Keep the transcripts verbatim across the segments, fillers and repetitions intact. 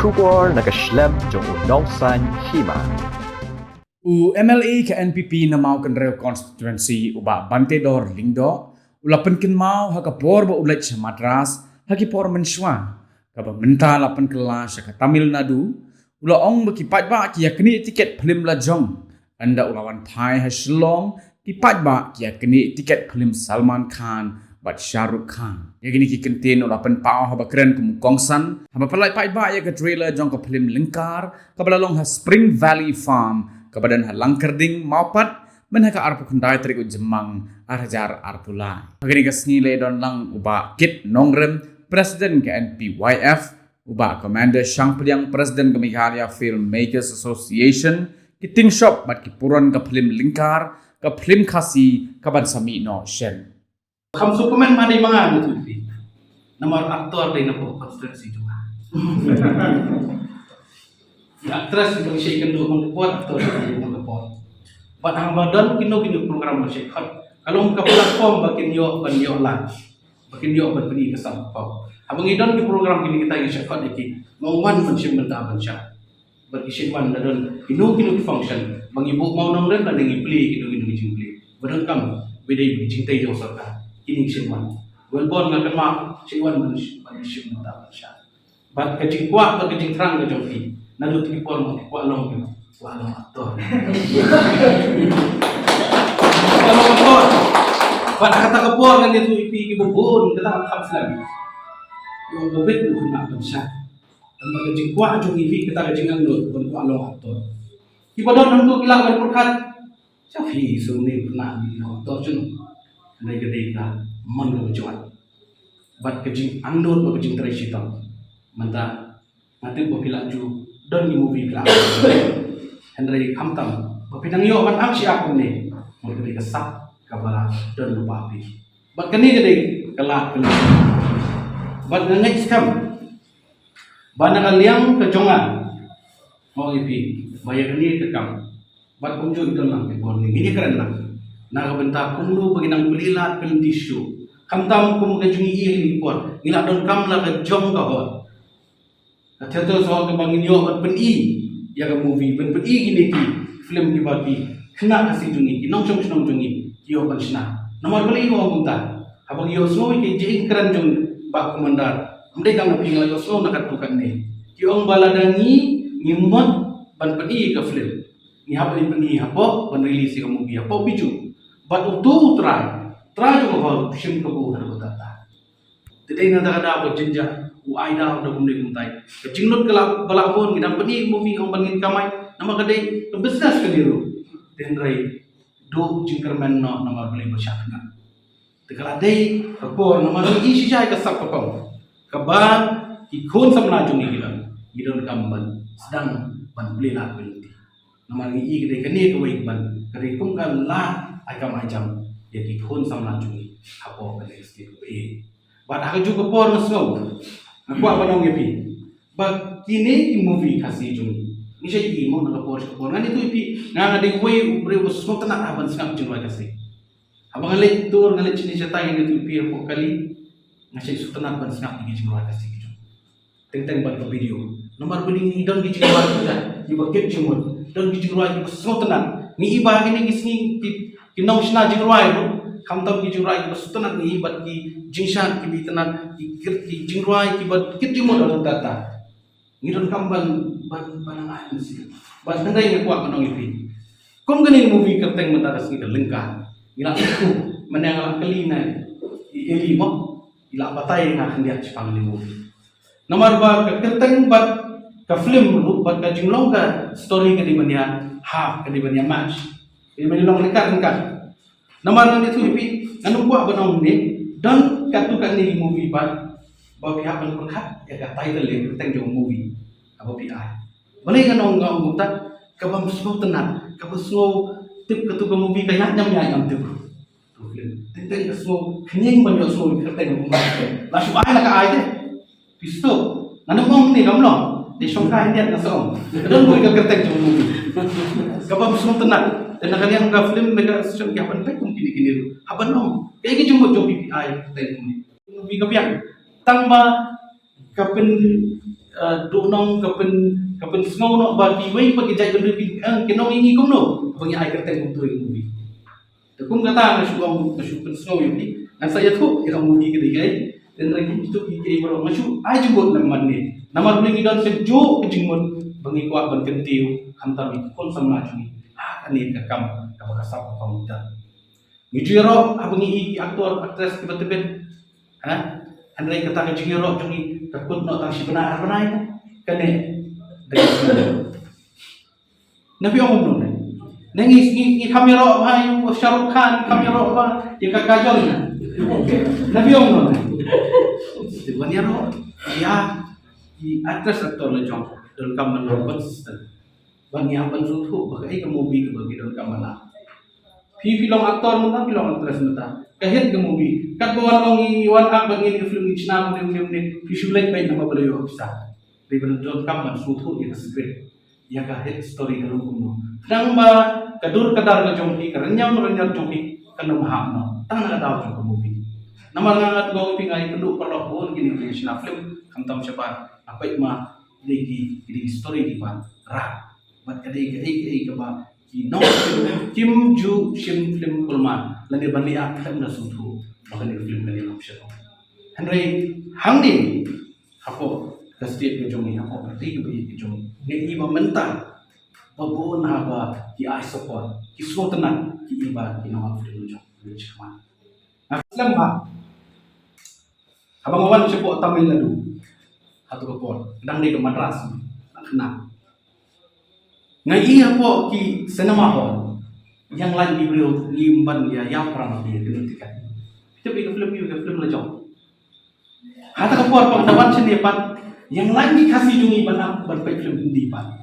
Khubor na ka shlem jong u Nongsaiñ Hima. U M L A ka N P P na Mawkynrew constituency u Bah Bantedor Lyngdoh u la pynkynmaw ha ka por ba u leit sha Madras ha ki por mynshuwa, kaba mynta la pynkylla sha ka Tamil Nadu. U la ong ba ki paidbah ki ïa knieh tiket phlim la jong. Ynda u la wan phai ha Shillong, ki paidbah ki ïa knieh tiket phlim Salman Khan bad Shah Rukh Khan. Ïa kine ki kyntien u la pynpaw haba kren kum u kongsan haba pynlait paidbah ïa ka trailer jong ka phlim Lyngkar kaba la long ha Spring Valley Farm kaba don ha Langkyrding, Mawpat, myn ha ka arphew khyndai tarik u Jymmang ar hajar arphew lai. Ha kane ka sngi la don lang u Bah Kit Nongrim, President ka N P Y F, u Bah Commander Shangpliang, President ka Meghalaya Filmmakers Association, ki tyngshop bad ki puron ka phlim Lyngkar, ka phlim Khasi kaban sa mih noh shen. Kham sngewkmen ma dei ma nga ngi tu phi. Namar actor dei na pdeng constituency jong nga. Ki actress ba ngi shait kynduh man ka por, actor ba ngi kynduh man ka por. Bad haba don kino kino program ba shait khot, ka long ka platform ba kin ïoh ban ïoh lad, ba kin ïoh ban pyni ka sap ka pop. Haba ngi don ki program kine kita ngi shait khot ïa ki, nga ong wan ban shim bynta ban shah. Bad ki shait wan, la don kino kino ki function ba ngi buh mawnongrim lane ngi plie kino kino ki jingplie ba donkam, ba dei ki jingtei jong sorkar, kine ki shait wan. Wellborn nga kynmaw shait wan ban sh-, ban shim bynta ban shah. Bad ka jingkwah bad ka jingthrang ka jong phi, naduh ki por ma phi kwah long, kwah long actor. Kwah long actor. Bad kata ka por ngan ïathuh ïa phi kiba bun kata ka kham slem. Ïoh ba bit u khynnah ban shah. Tang ba ka jingkwah jong i phi, kata ka jingangnud ban kwah long actor. Kiba don hangto ki lah ban pyrkhat, sha phi shu ne pynah ni long actor jong. Hynrei ka dei ka mon kaba jwat bad ka jingangnud bad ka jingtrei shitom. Mynta nga tip ba phi la ju don ki movie phi la, hynrei khamtam ba phi dang ïoh ban am shi ar kumne, mut ka dei ka sap kaba la don lypa phi. Bad kane ka dei ka lad ka lad. Bad nga ngeit skhem ba na ka liang ka jong nga, nga ong ïa phi ba ïa kane ka kam, bad kumjuh i don lang ki bor ni, ngin ïa kren lang na ka bynta kumno ba ngin nang plie lad pynlynti shuh. Khamtam kum ka jong ngi ïa kine ki por, ngi la donkam la ka jong ka hor. Ka theater shuwa kaba ngin ïoh ban pyni ïa ka movie, ban pyni kine ki film kiba ki khynnah Khasi jong ngi, ki nongshong shnong jong ngi ki ïoh ban shna. Namar balei nga ong kumta? Haba ngi ïohsngew ïa ki jingkren jong Bah Commander, ym dei tang na phi, nga la ïohsngew na katto katne, ki ong ba lada ngi, ngi mut ban pyni ïa ka film, ngi hap ban pyni hapoh, ban release ïa ka movie hapoh Bijou. Bad uto u trai, trai jong ka hor u shim kabu ha kata. Te dei na kata ka daw ba jynjar u ai daw da kumne kumtai. Ka jinglut ka la ba la bun, ngi dang pyni movie ong ban ngin kamai. Namar ka dei ka business kane ruh. Te hynrei duh jingkyrmen noh namar balei ba shah kynnoh. Te ka la dei ka por namar ngi i shi jai ka sap ka pom kaba ki khun samla jong ngi ki don, ngi donkam ban sdang ban plie lad pynlynti. Namar ngi i ka dei kane kawei ban ka dei kum ka lad ai kam ai jam ïa ki khun samla jong ngi hapoh kane ka state kaba ïeit. Bad ha kajuh ka por nga sngew, nga kwah ban ong ïa phi ba kine ki movie Khasi jong ngi, ngi shait i mo na ka por sha ka por. Ngan ïathuh ïa phi, nga nga dei uwei u briew ba sngewtynnat haba sngap jingrwai Khasi. Haba nga leit tour, nga leit shane shatai, ngan ïathuh ïa phi, hapoh kali nga shait sngewtynnat ban sngap ïa ki jingrwai Khasi ki jong. Teng teng bad ka video. Namar ba ngi don ki jingrwai kiba kit jingmut, don ki jingrwai kiba sngewtynnat. Ngi i ba ha kine ki sngi ki, ki nongshna jingrwai ruh, khamtam ki jingrwai kiba sngewtynnat, ngi i bad ki jingshad kiba itynnat, ki kit, ki jingrwai kiba kit jingmut ha kata. Ngi donkam ban, ban, ban nang ai mynsiem. Bad hynrei nga kwah ban ong ïa phi, kum kane ka movie kyrteng mynta ka sngi ka Lyngkar, ngi la kyntu, mynne nga la kylli na i Eli mo, i la batai ïa nga khyndiat shaphang kane ka movie. Namar ba ka kyrteng bad ka film ruh bad ka jinglong ka story ka dei ban ïa half, ka dei ban ïa match. Ka dei ban ïa long ryngkat ryngkat. Namar ngan ïathuh ïa phi, ngan ym kwah ban ong ne, don katto katne ki movie pat ba phi hap ban pyrkhat ïa ka title, ïa ka kyrteng jong ka movie haba phi ai. Balei ngan ong, nga ong kumta? Kabym sngewtynnat, kaba sngewtip katto ka movie ka ïaid ne ym ïaid ngam tip ruh. Teng teng ka sngew khñiang ban ïohsngew ïa ka kyrteng, la shu ai la ka ai te. Phi sngewthuh? Ngan ym ong ne, kam long. Dei shongkai hynñiat nga sa ong. Ka don bun ka kyrteng jong u movie. Kabym sngewtynnat. Te na ka liang ka film mega session ki hap ban peit kum kine kine ruh. Hap ban ong, kaei ka jingmut jong phi phi ai kyrteng movie ka biang. Tang ba ka pyn, Duk nong ka pyn ka pynsngew noh ba kiwei pat ki jait bynriew ki nong ïa ngi kumno ba ngi ai kyrteng kumto ïa ka movie. Te kum kata nga shu ong, nga shu pynsngew ïa phi, ngan sa ïathuh ïa ka movie ka dei kaei. Te hynrei kum kito kiei baroh nga shu ai jingmut lem man ne, namar balei ngi don kajuh ka jingmut ba ngi kwah ban kyntiew khamtam ïa ki khun samla jong ngi ha kane ka kam kaba ka sap ka pang kita. Ngi ju ïaroh haba ngi i ki actor actress kiba tbit. Ha? Hynrei kata ka jingïaroh jong ngi ka kut noh tang shi bnai ar bnai. Kane da ka sngewthuh. Na phi ong kumno ne? Ne ngi ngi ngi kham ïaroh ba ïa u Shah Rukh Khan, kham ïaroh ba ïa ka Kajol ne. Na phi ong kumno ne? Te ban ïaroh ïa ki actress actor la jong donkam ban long consistent. Ban ïa ban sngewthuh ba kaei ka movie kaba ngi donkam ban lah. Phi phi long actor mynta, phi long actress mynta. Ka hit ka movie. Katba wan ong ngi wan act bad ngi ïa ka film ngi shna movie movie movie. Phi shu leit beit namar ba la ïoh pisa. Dei ban donkam ban sngewthuh ïa ka script, ïa ka hit story ka long kumno. Khnang ba ka dur ka dar ka jong phi, ka rynñiaw rynñiaw jong phi kan ym hap noh tang na ka daw jong ka movie. Namar nga nga tnga ïa phi, nga ïakynduh paralok bun kine ki shna film khamtam shabar. Nga peit ma dei ki dei ki story kiba rah. Bad ka dei kaei kaei kaba ki nong kim ju shim film kulmar lane ban leh film da sngewthuh ba kane ka film kan ïalum sha. Hynrei hangne hapoh ka state ka jong ngi, hapoh ka ri kaba ïeit ka jong ngi, ngi i ba mynta ba bun haba ki ai support, ki sngewtynnat, ki i ba ki nong film jong ngi. Nga slem ba haba nga wan shapoh Tamil Nadu, hato ka por dang dei ka Madras, nga kena nga i hapoh ki cinema hall, ïa ngi lait ki briew ngi ban ïa ïa prang ki ïa kena tiket. Kita ka film, ka film la jong. Hata ka por pat da wan shane pat ïa ngi lait ki Khasi jong ngi ban ap ban peit film Hindi pat.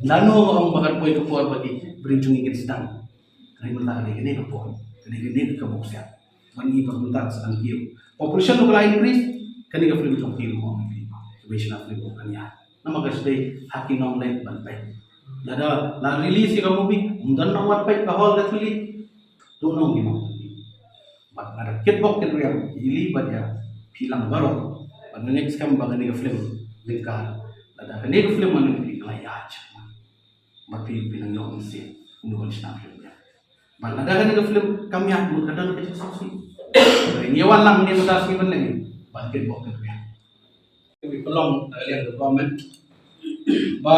Lano nga ong ba kan poi ka por ba ki briew jong ngi kin sdang. Kane mynta kane kane ka por, kane kane ka bok siat. Ban ngi ba mynta sdang kiew. Population ruh ka la increase, kane ka film jong ki ruh ong ki ba shna film kan ïa. Namar ka sdei ha ki nong leit ban peit. Lada la release ïa ka movie, ym don nong wan peit ka hall ka thylli. Tu nong ki nong. Bad nga da kitbok kitrwiang, ili bad ïa phi lang baroh. Bad nga ngeit skhem ba kane ka film lyngkar. Lada kane ka film man phi ka la ïaid. Bad phi phi nang ïoh mynsiem kumno ban shna film ïa. Bad lada kane ka film kam ïaid mut ka don ka jingsngewsih. Ngi wan lang ne mynta sngi ban leh bad kitbok kitrwiang. Ngi pynlong da ka liang ka government ba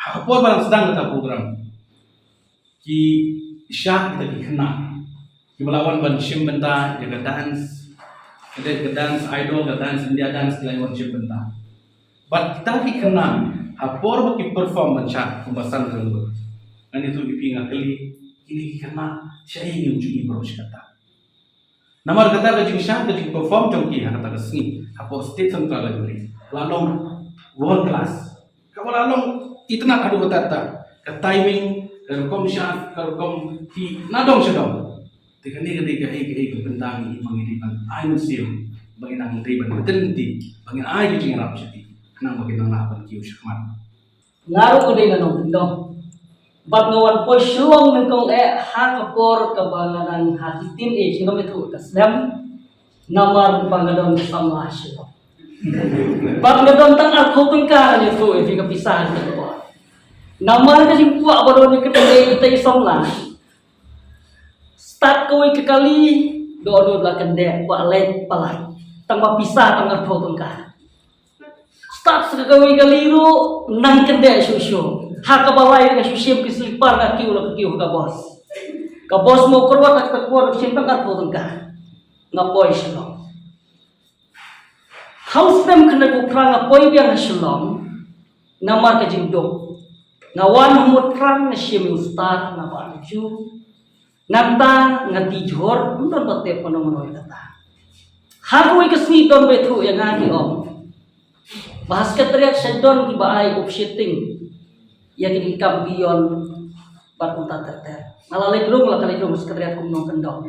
ha ka por ba dang sdang kata program, ki shah kita ki khynnah kiba la wan ban shim bynta ïa ka dance, ka dei ka Dance Idol, ka Dance India Dance, ki la wan shim bynta. Bad kita ki khynnah ha por ba ki perform ban shah kumba san ryngur, ngan ïathuh ïa phi, nga kylli kine ki khynnah, shaei ngim ju i baroh shi katta. Namar kata ka jingshah, ka jingperform jong ki ha kata ka sngi hapoh State Central Library la long world class. Kaba la long itynnad haduh katta katta, ka timing, ka rukom shah, ka rukom ki na dong sha dong. Te kane ka dei kaei kaei ka bynta ngi ba ngi dei ban ai mynsiem, ba ngi nang dei ban bteng lynti, ba ngin ai ka jingïarap sha ki khnang ba kin nang lah ban kiew shakhmat. Nga ruh nga dei na nongkyndong. Bad nga wan poi Shillong nyngkong eh ha ka por kaba nga dang ha ki teenage, ngam ïathuh ka snem. Namar ba nga don ka samla Shillong. Bad nga don tang arphew tyngka, nga ïathuh ïa phi, ka pisa ha ka por. Namar ka jingkwah ba don ïa ka tynrai ïa ka samla. Start kawei ka kali, dohnud la kyndeh, kwah leit palat. Tang ba pisa tang arphew tyngka. Start sa kawei ka kali ruh nang kyndeh shuh shuh. Ha kaba lai nga shu shim ki slipper, nga kiew la kiew ha ka bos. Ka bos Mawkyrwat ha kata ka por ka shim tang arphew tyngka. Nga poi Shillong. Ha u snem khyndai phew phra nga poi biang ha Shillong namar ka jingduk. Nga wan ha Mawthrang, nga shim ïa u star, nga bah na ju. Nangta nga tijhur, ym don ba tip mano mano ïa kata. Ha kawei ka sngi don ba ïathuh ïa nga, ki ong ba ha Secretariat sa don kiba ai officiating ïa kine ki kam beyond bad kumta ter ter. Nga la leit rung, la ka leit rung ha Secretariat kum nongkyndong.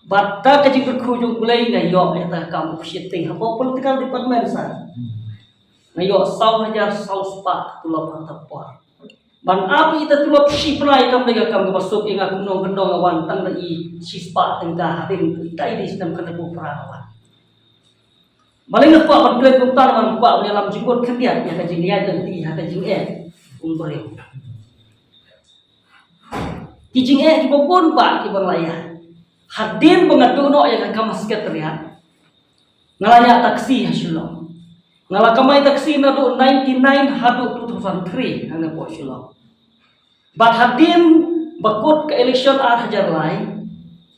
Bad da ka jingkyrkhu jong U Blei nga ïoh ïa kata ka kam officiating hapoh political department sa. Nga ïoh saw hajar saw spah ka tulop ha kata ka por. Ban ap ïa kata ka tulop shi bnai kam dei ka kam kaba suk ïa nga kum nongkyndong, nga wan tang da i shi spah tyngka hadien ita i dei snem khyndai phew phra nga wan. Balei nga kwah ban kren kumta, nga kwah ban ïalam jingmut khyndiat ïa ka jingïaid lynti ha ka jingeh u briew. Ki jingeh kiba bun bah kiba la ïaid. Hadien ba nga duh noh ïa ka kam secretariat, nga la ñiah taxi ha Shillong. Nga la kamai taxi naduh ninety-nine haduh two thousand three hangne hapoh Shillong. Bad hadien ba kut ka election ar hajar lai,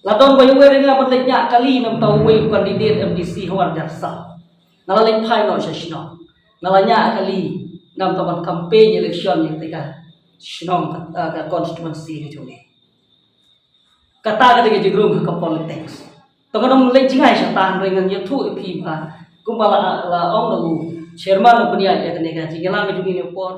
la don ba ïa wei ring la ban leit ñiah kali namar uwei u candidate M D C ha Wahroh Jharsa. Nga la leit phai noh sha shnong. Nga la ñiah kali namar ban campaign election ïa ka shnong, ka, ka constituency ka jong ngi. Kata ka dei ka jingrung ha ka politics. To ngam leit jngai shata, hynrei ngan ïathuh ïa phi ba kumba la, la ong na u chairman u pynïaid ïa kane ka jingïalang ka jong ngi ha kane ka por.